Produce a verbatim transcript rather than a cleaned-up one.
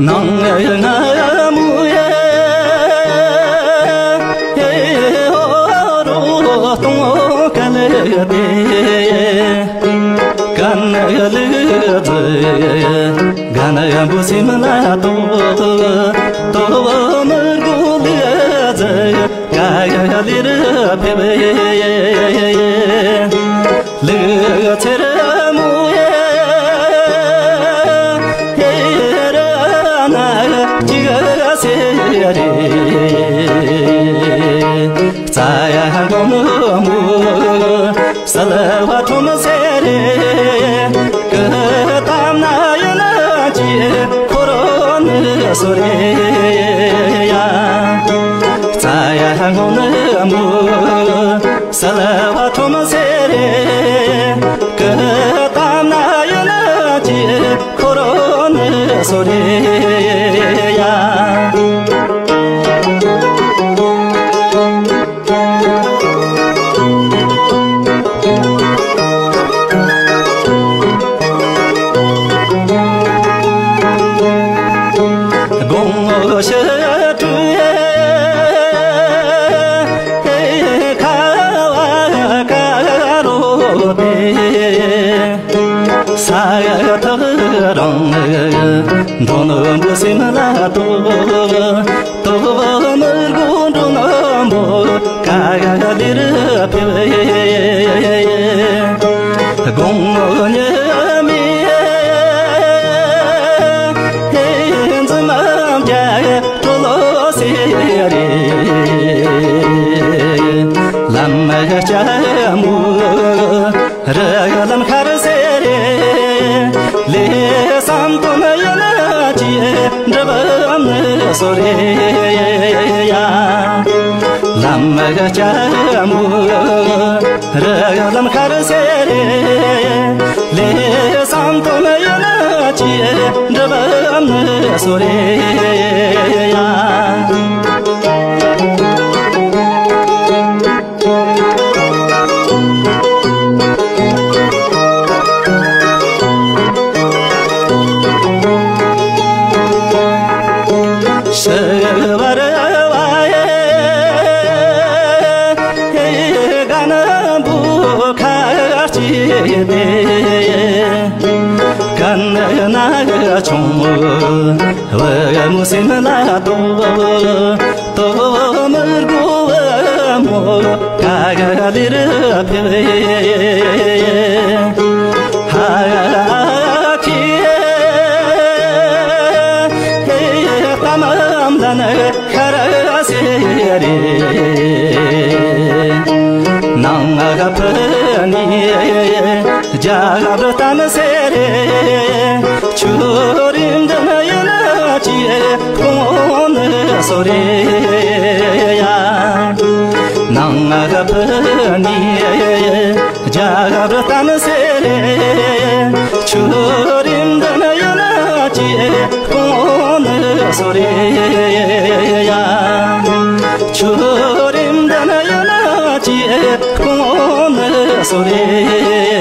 ནང་ང་མོ་ཡེ་ཧོ་རོ་སྟོང་ག་ལེ་དེ། ག་ན་ལི་ཛི་ག་ན་བུ་སེམས་ལ་ཏོ་ཏོ་མི་རྒོ་ལི་ཛི་ག་ཡ་ལི་རི་ཕེ་བེ། ལི་ཚེ་ར་མོ་ཡེ་ཧེ་ར་ན་ཅི་ག་སེ་རེ། རྩ་ཡ་གོ་ནུ་མོ་ས་ལ་བ་ཁྲོམ་སེ་རེ། ཀི་ཏམ་ན་ཡ་ན་ཅི་ཁོ་རོ་ནུ་སོ་རེ་ཡ། རྩ་ཡ་གོ་ནུ་མོ་ས་ལ་བ་ཁྲོམ་སེ་རེ། ཀི་ཏམ་ན་ཡ་ན་ཅི་ཁོ་རོ་ནུ་སོ་རེ་ཡ། དགོང་ཞི་ཁྲོ་ཁ་བ་ཀ་རོ་པེ། ས་ཐག་རིང་འགྲོ་ནོ་བུ་སེམས་ལ་ཏོ་ཏོ་མི་རྒོ་འགྲོ་ནོ་བུ་ག་ག་ལེ་རི་ཕེ་བེ། དགོང་མོ་ཉི་མའི་འཛུམ་རྒྱ་གྲོ་ལོ་སེ་རེ། ལམ་ལྕགས་མོ་རི་ལམ་ཤར་སེ་རེ། ལེ་སམ་དོན་ཡ་ན་ཅི་འགྲུབ་ནི་སོ་རེ་ཡ། ལམ་ལྕགས་མོ་རི་ལམ་ཤར་སེ་རེ། ལེ་སམ་དོན་ཡ་ན་ཅི་འགྲུབ་ནི་སོ་རེ་ཡ། ཤི་བར་བ་ཡེ་ག་ན་བུ་ཁ་ཅི་དེ། ག་ན་ན་ཆུང་བུ་མོ་སེམས་ལ་ཏོ་ཏོ་མི་རྒོ་བུ་མོ་ག་ག་ལེ་རི་ཕེ་བེ། ཧ་ཁི་ཏམ་ལ་ན་ཤར་སེ་རེ། ནང་ཕུ་ནི་རྒྱ་གར་བསྟན་སེ་རེ། ཆུ་རིན་འདི་ན་ཡིན་ཅི་ཁོང་ནི་སོ་རེ་ཡ། ནང་ཕུ་ནི་རྒྱ་གར་བསྟན་སེ་རེ། ཆུ་རིན་འདི་ན་ཡིན་ཅི་ཁོང་ནི་སོ་རེ་ཡ། ཆུ་རིན་འདི་ན་ཡིན་ཅི་ཁོང་ནི་སོ་རེ།